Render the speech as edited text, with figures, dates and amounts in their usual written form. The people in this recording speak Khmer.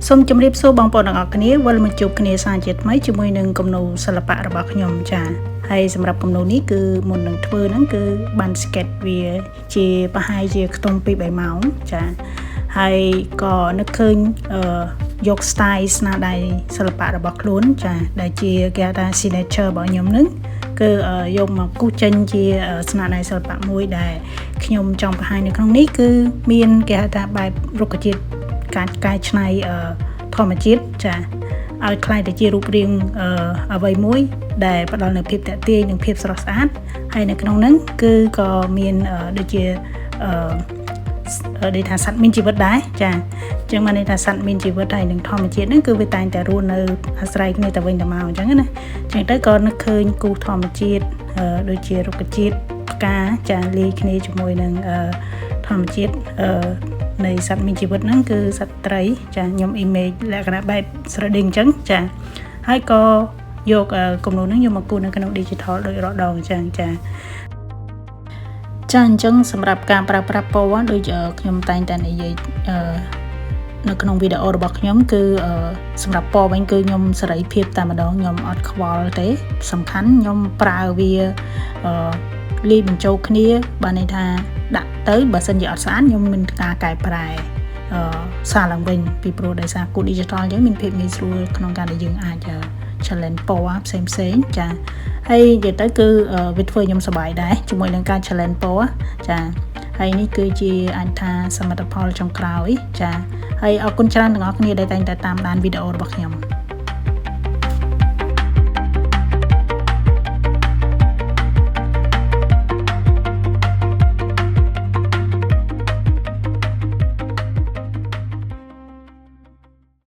សូមជម្រាបសួរបងប្អូនទាំងអស់គ្នាវិលមកជួបគ្នាសាជាថ្មីជាមួយនឹងគំនូរសិល្បៈរបស់ខ្ញុំចាហើយសម្រាប់គំនូរនេះគឺមុននឹងធ្វើហ្នឹងគឺបាន sketch វាជាប្រហែលជាខ្ទង់2 3ម៉ោងចាហើយក៏នឹកឃើញអឺយក style ស្នាដៃសិល្បៈរបស់ខ្លួនចាដែលជាគេហៅថា signature របស់ខ្ញុំហ្នឹងគឺយកមកគូសចេញជាស្នាដៃសិល្បៈមួយដែលខ្ញុំចង់បង្ហាញនៅក្នុងនេះគឺមានគេហៅថាបែបរុក្ខជាតិការកែច្នៃធម្មជាតិចាឲ្យក្លាយទៅជារូបរាងអ្វីមួយដែលផ្ដល់នូវភាពទាក់ទាញនិងភាពស្រស់ស្អាតហើយនៅក្នុងហ្នឹងគឺក៏មានដូចជាអឺដូចថាសត្វមានជីវិតដែរចាអញ្ចឹងបានន័យថាសត្វមានជីវិតហើយនឹងធម្មជាតិហ្នឹងគឺវាតែងតែរស់នៅអាស្រ័យគ្នាទៅវិញទៅមកអញ្ចឹងណាអញ្ចឹងទៅក៏នឹកឃើញគូសធម្មជាតិដូចជារុក្ខជាតិផ្កាចាលាយគ្នាជាមួយនឹងធម្មជាតិអឺនៃសត្វមានជីវិតហ្នឹងគឺសត្វត្រីចាខ្ញុំ image លក្ខណៈបែបស្រដៀងអញ្ចឹងចាហើយក៏យកគំនូរហ្នឹងយកមកគូសនៅក្នុង digital ដូចរដងអញ្ចឹងចាចាអញ្ចឹងសម្រាប់ការប្រើប្រាស់ពណ៌ដូចខ្ញុំតែងតែនិយាយអឺនៅក្នុងវីដេអូរបស់ខ្ញុំគឺសម្រាប់ពណ៌វិញគឺខ្ញុំសេរីភាពតែម្ដងខ្ញុំអត់ខ្វល់ទេសំខាន់ខ្ញុំប្រើវាអឺលាយបញ្ចូលគ្នាបានន័យថាដាក់ទៅបើសិនជាអត់ស្អាតខ្ញុំមានការកែប្រែអឺសារឡើងវិញពីព្រោះដោយសារគូ digital អញ្ចឹងមានភាពងាយស្រួលក្នុងការដែលយើងអាច challenge ពណ៌ផ្សេងផ្សេងចាហើយនិយាយទៅគឺវាធ្វើខ្ញុំសប្បាយដែរជាមួយនឹងការ challenge ពណ៌ចាហើយនេះគឺជាអាចថាសមិទ្ធផលចុងក្រោយចាហើយអរគុណច្រើនទាំងអស់គ្នាដែលតែងតែតាមដានវីដេអូរបស់ខ្ញុំ។